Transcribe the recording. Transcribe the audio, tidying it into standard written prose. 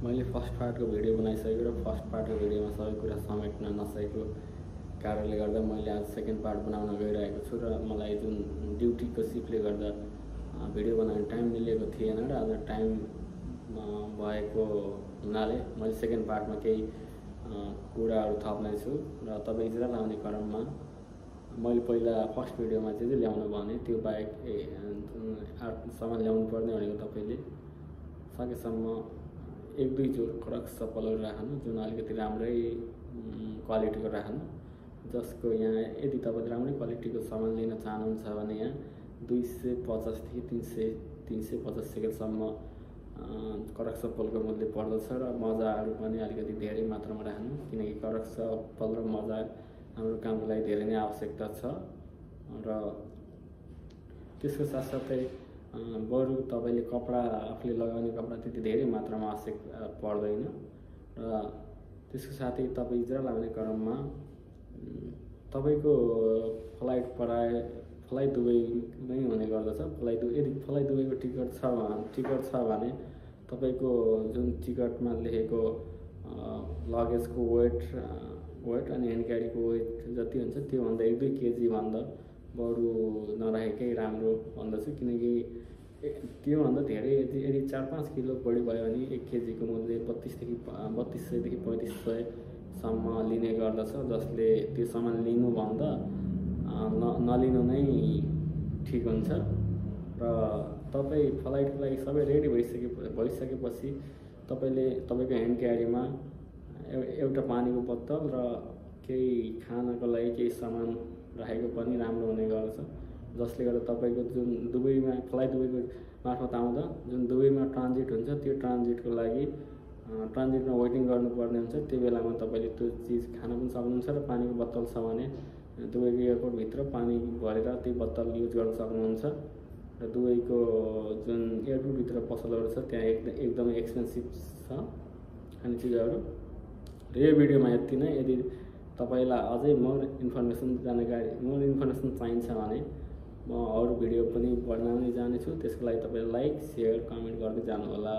मैले first पार्टको video बनाइसकेको र फर्स्ट पार्टको भिडियोमा सबै कुरा समेट्न नसकेको कारणले गर्दा मैले आज सेकेन्ड पार्ट बनाउन गइरहेको छु र मलाई जुन ड्युटीको सिफ्टले गर्दा भिडियो बनाउने टाइम मिलेको थिएन र आज टाइम भएको हुनाले मैले सेकेन्ड पार्टमा केही कुराहरू थप्नेछु र तपाईँ इजरा लाउने क्रममा मैले पहिला फर्स्ट भिडियोमा चाहिँ ल्याउन भने त्यो बाहेक आर्ट सामान ल्याउनु पर्ने भनेको तपाईँले सकेसम्म एक दुई जोड क्रक्स चप्पलहरू राख्नु जुन अलिकति राम्रै क्वालिटीको राख्नु जसको यहाँ यदि तपाईँले राम्रै क्वालिटीको सामान लिन चाहनुहुन्छ भने यहाँ 250 देखि 350 सेकेन्डसम्म क्रक्स चप्पलको मूल्य पर्दछ र मजाहरू पनि अलिकति धेरै मात्रामा राख्नु किनकि क्रक्स चप्पल र मजा हाम्रो कामको लागि धेरै नै आवश्यकता छ र त्यसको साथसाथै बरु तपाईँले कपडा आफूले लगाउने कपडा त्यति धेरै मात्रामा आवश्यक पर्दैन र त्यसको साथै तपाईँ इजरा लगाउने क्रममा तपाईँको फ्लाइट दुबईमै हुने गर्दछ। यदि फ्लाइट दुबईको टिकट छ भने तपाईँको जुन टिकटमा लेखेको लगेजको वेट अनि ह्यान्ड क्यारीको वेट जति हुन्छ त्योभन्दा 1-2 केजी भन्दा बरु नराखेकै राम्रो भन्दछु किनकि त्योभन्दा धेरै यदि 4-5 किलो बढी भयो भने 1 केजीको मूल्य 3200 देखि 3500 सम्म लिने गर्दछ जसले त्यो सामान लिनुभन्दा नलिनु नै ठिक हुन्छ र तपाईँ फ्लाइटको लागि सबै रेडी भइसकेपछि तपाईँले तपाईँको ह्यान्ड क्यारीमा एउटा पानीको बोतल र केही खानको लागि केही सामान राखेको पनि राम्रो हुने गर्दछ जसले गर्दा तपाईँको जुन दुबईमा फ्लाइट दुबईको मार्फत आउँदा जुन दुबईमा ट्रान्जिट हुन्छ त्यो ट्रान्जिटको लागि ट्रान्जिटमा वेटिङ गर्नुपर्ने हुन्छ त्यो बेलामा तपाईँले त्यो चिज खान पनि सक्नुहुन्छ र पानीको बोतल छ भने दुबईको एयरपोर्टभित्र पानी भरेर त्यो बोतल युज गर्न सक्नुहुन्छ र दुबईको जुन एयरपोर्टभित्र पसलहरू छ त्यहाँ एकदमै एक्सपेन्सिभ छ खाने चिजहरू र यो भिडियोमा यति नै। यदि तपाईँलाई अझै मोर इन्फर्मेसन चाहिन्छ भने म अरू भिडियो पनि बनाउने जानेछु त्यसको लागि तपाईँले लाइक, सेयर, कमेन्ट गर्दै जानुहोला।